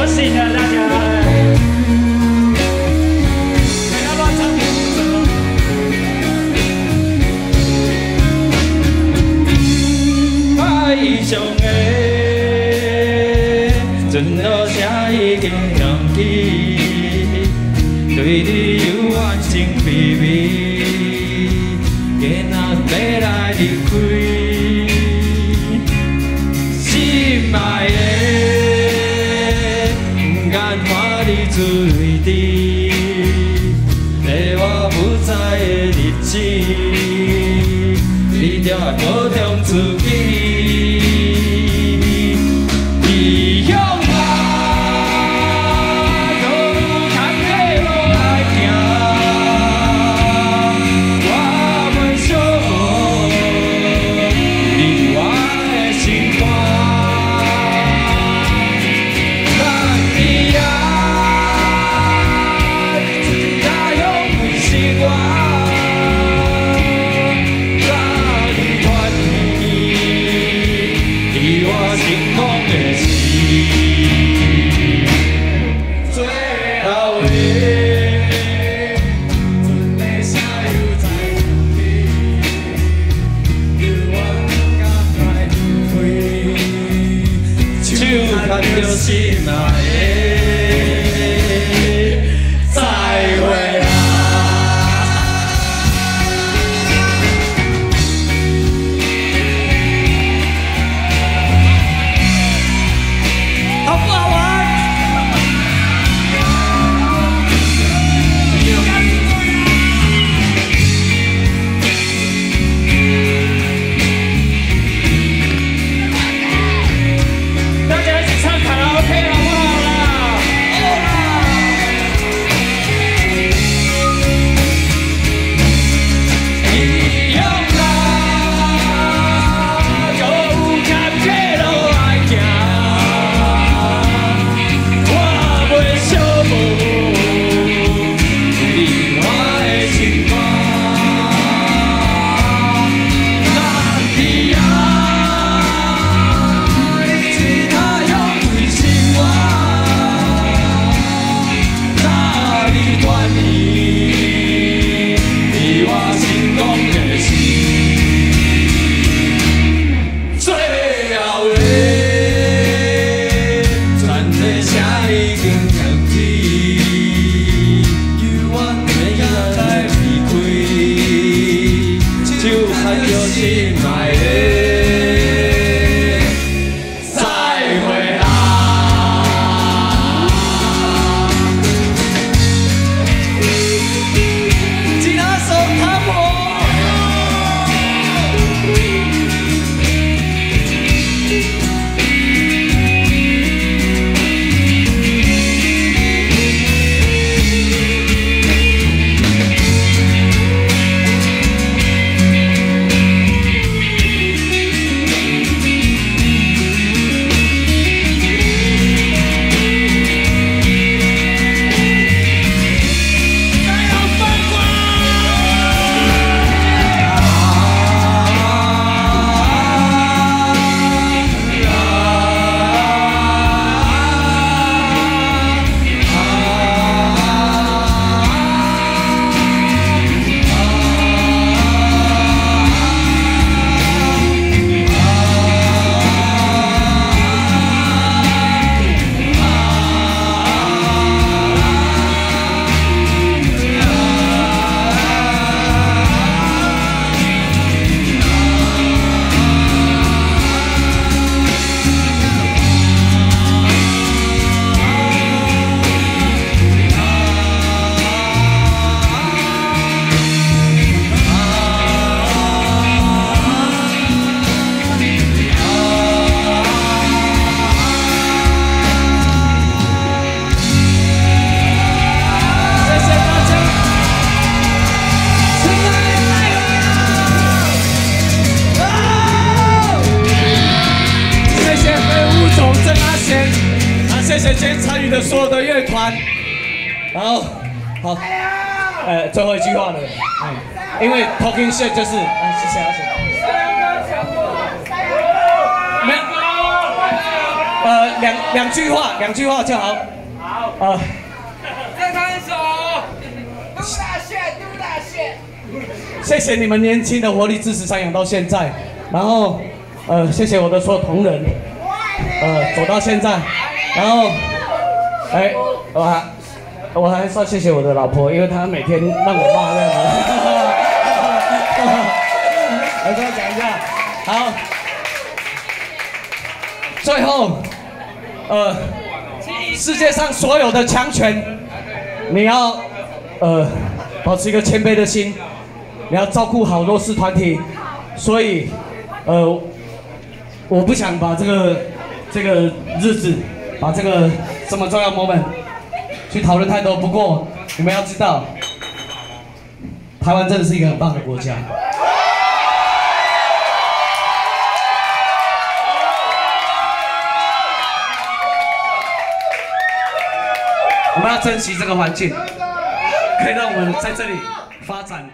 我醒了，大家。不要乱唱别负责。爱上的船路声已经响起，对你犹原情微微，今仔欲来离开，心爱的，不甘看你醉伫，在我不在的日子，你著爱保重自己。异乡啊，阁有坎坷路来行，我袂惜无你我的心肝。咱伊啊，他乡为是我，甲你团圆，你我成功的事。最后的，船的声又再响起，犹原不甘来离开，手牵着心爱的，再会啦。好不好玩？大家一起唱卡拉 OK 好不好啦？异乡啊，阁有坎坷路爱行，我袂惜无你我的心肝。咱伊啊，一他乡为是我，甲你团圆，你我成功的事。最后的，船的声已经响起，犹原不甘来离开，手牵着心爱的，再会啦。吉他手汤姆。谢谢大家，亲爱的，谢谢非物种郑阿贤，啊，谢谢今天参与的所有的乐团。好，好，最后一句话了，哎，因为 Talking Shit 就是，啊，谢谢阿贤。没有，两句话，两句话就好。好。再唱一首。Do that shit, do that shit。谢谢你们年轻的活力支持山羊到现在，然后，谢谢我的所有同仁，走到现在，然后，哎，我还是要谢谢我的老婆，因为她每天让我骂这样子。来跟我讲一下，好，最后，世界上所有的强权，你要，保持一个谦卑的心。你要照顾好弱势团体，所以，我不想把这个日子，把这个这么重要 moment 去讨论太多。不过你们要知道，台湾真的是一个很棒的国家。我们要珍惜这个环境，可以让我们在这里发展。